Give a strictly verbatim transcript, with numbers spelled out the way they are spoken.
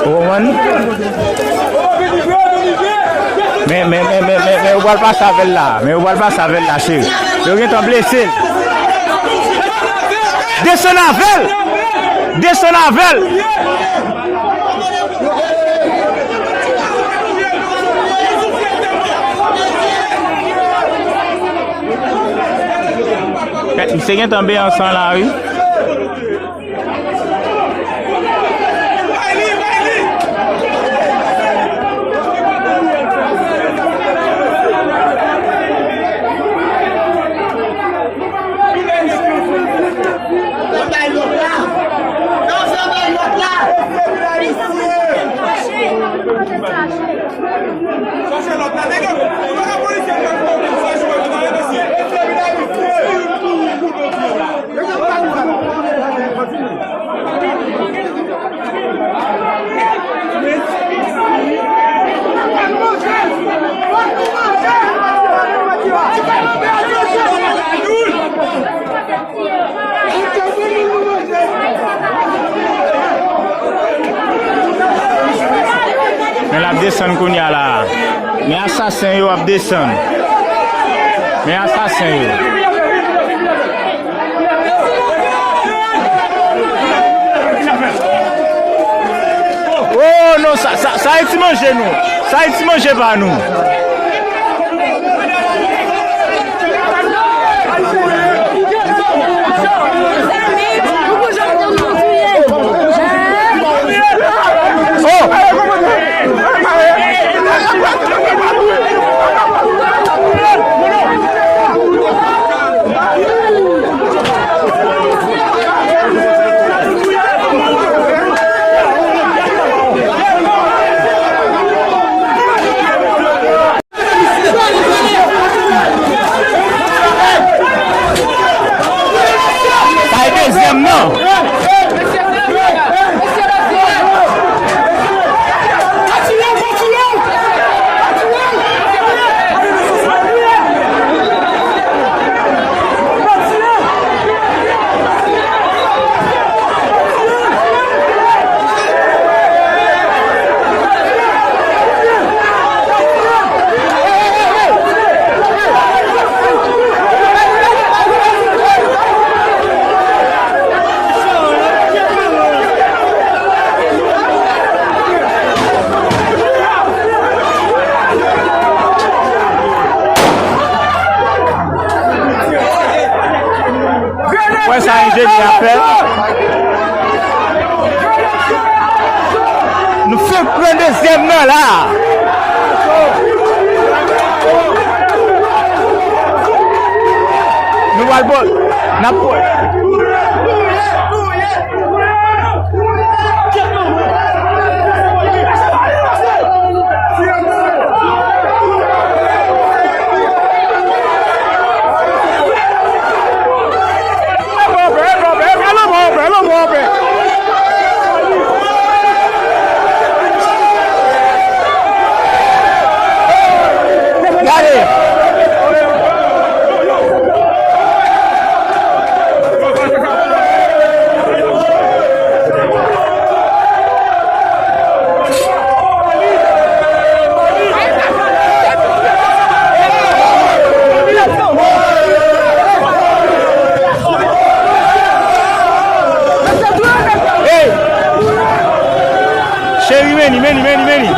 Ou konprann? Men, men, men, men, men, men, yo pral pase avè l la. Men yo pral pase avè l la, cheri. Yo gentan blese l. Desann avè l! Desann avè l! Misye gentan benyen san la, wi. Chache lòt la, nèg yo, nou pa ka polisye nou pa fè okenn sa, jwe nou pa rekonsi. Men l ap desann kounye a la. Men asasen yo ap desann. Men asasen yo. Oh non, sa, sa, sa e ti manje nou. Sa e ti manje pa nou. Sa e dezyèm nan. Wè sa enjenyè a fè. Nou fenk pran dezyèm nan la. Nou pral bò. N ap bò. Gade! Hey! Cheri, meni, meni, meni, meni.